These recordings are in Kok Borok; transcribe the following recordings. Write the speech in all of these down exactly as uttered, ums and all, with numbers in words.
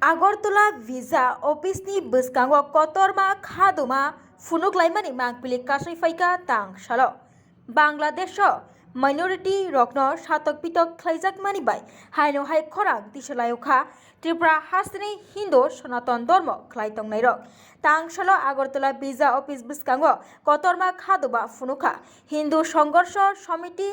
Agartala visa office ni bwskango kotorma khaduma phunuk laimani mangpili kasui phaikha tang salo. Bangladesh o minority rokno satok pitok khlaijakmani bai haino hai khorang tisalaio kha Tripura hasteni Hindu Sanatan Dharma khlai tongnairok. Tang salo Agartala visa office bwskango kotorma khaduma phunukha Hindu Songhorsho Samiti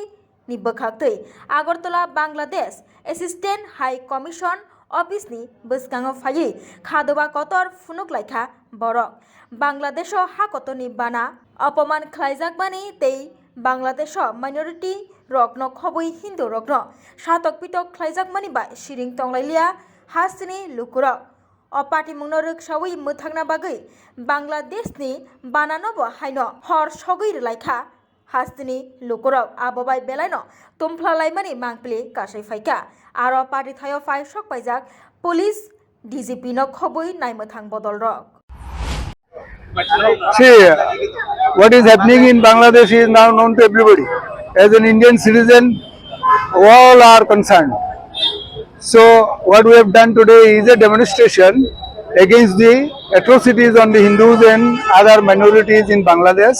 ni bwkhaktwi Agartala Bangladesh Assistant High Commission office ni bwskango phaiwi khaduma kotor phunuk laikha borok. Bangladesh o ha kotorni bana apoman khlaijakmani tei Bangladesh o minority rokno khobwi Hindu rokno satok pitok khlaijakmani bai siring tonglailiya hasteni lukurok. O patimungno rwksawi mwthangna bagwi Bangladesh ni banano bo haino hor sogwi rwlaikha. Hasteni lukurok abo bai belaino tumphla laimani mangpili kasui phaikha. Aro party thaio phai sok paijak police D G P no khobwi naimwthang bodolrok. See, what is happening in Bangladesh is now known to everybody. As an Indian citizen, all are concerned. So, what we have done today is a demonstration against the atrocities on the Hindus and other minorities in Bangladesh,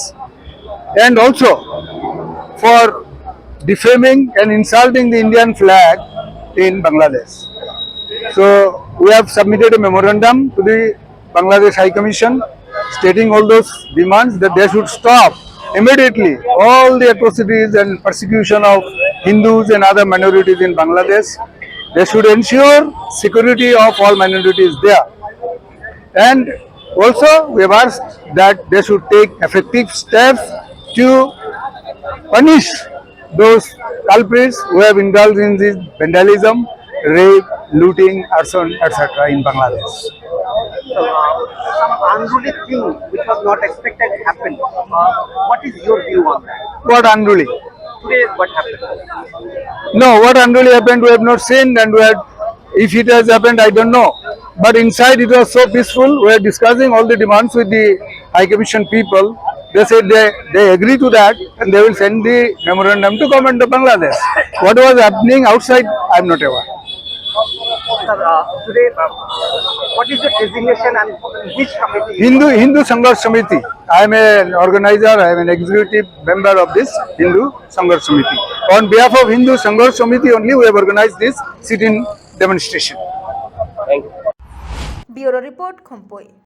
and also for defaming and insulting the Indian flag in Bangladesh. So, we have submitted a memorandum to the Bangladesh High Commission stating all those demands, that they should stop immediately all the atrocities and persecution of Hindus and other minorities in Bangladesh. They should ensure security of all minorities there. And also, we have asked that they should take effective steps to punish those culprits who have indulged in this vandalism, rape, looting, arson, et cetera in Bangladesh. So, uh, some unruly thing which was not expected happened. Uh, what is your view on that? What unruly? Today, what happened? No, what unruly happened, we have not seen, and we had, if it has happened, I don't know. But inside, it was so peaceful. We are discussing all the demands with the High Commission people. They said they, they agree to that and they will send the memorandum to government of Bangladesh. What was happening outside, I am not aware. Sir, uh, today, uh, what is your designation and which committee? Hindu, Hindu Sangharsh Samiti. I am an organizer, I am an executive member of this Hindu Sangharsh Samiti. On behalf of Hindu Sangharsh Samiti only, we have organized this sit-in demonstration. Bureau Report, Khumpui.